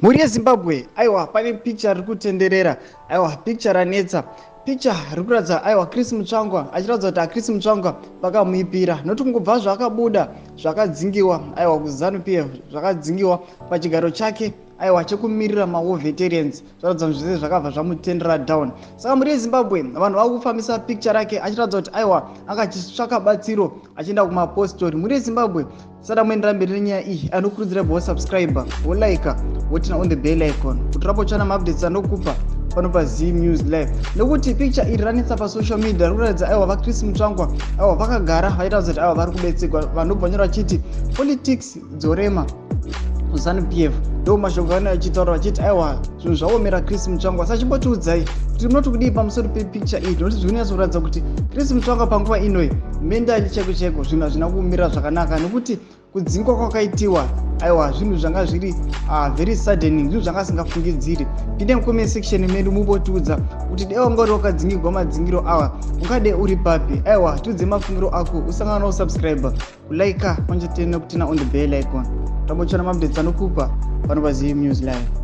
Mhuri yeZimbabwe, aiwa, pane picture riri kutenderera. Aiwa, picture ranetsa, picture riri kuratidza, aiwa, Chris Mutsvangwa achiratidza kuti aChris Mutsvangwa vakamuipira noti kungobva zvaakabuda, zvakadzingiwa, aiwa, kuZANU PF, zvakadzingiwa pachigaro chake, aiwa, chekumirira mawar veterans. Zvaratidza zvese zvakabva zvamutendera down. Saka mhuri yeZimbabwe, vanhu vava kufambisa picture rake achiratidza kuti, aiwa, anga achitsvaka batsiro achienda kumapostori. Mhuri yeZimbabwe, sada muendera mberi nenyaya iyi, anokurudzira bva wosubscribe, wolike, woturn on the bell icon kuti rapotsvana maupdates anokupa pano paZim News Live, nekuti picture iri ranetsa pasocial media. Riri kuratidza, aiwa, vaChris Mutsvangwa, aiwa, vakagara vachiratidza kuti, aiwa, vari kubetserwa. Vanhu vobva nyora vachiti politics dzorema kuZANU PF. Ndo mashoko ano achitaura vachiti, aiwa, zvinhu zvaomera Chris Mutsvangwa. Sachimbotiudzai kuti munoti kudii pamusoro pepicture iyi, nokuti zviri kunyatsokuratidza kuti Chris Mutsvangwa panguva inoi mentally chaiko chaiko zvinhu hazvina kumira zvakanaka, nekuti kudzingwa kwakaitiwa, aiwa, zvinhu zvanga zviri very saddening, zvinhu zvanga asingafungidziri. Pinde mucomment section medu mumbotiudza kuti dai wanga uri wakadzingirwa madzingiro awa, ungade uri papi? Aiwa, tiudze mafungiro ako. Usangana nosubscribe, kulike, pamwe nekuturn on the bell icon, tambotsvana maupdates anokupa pano paZim News Live.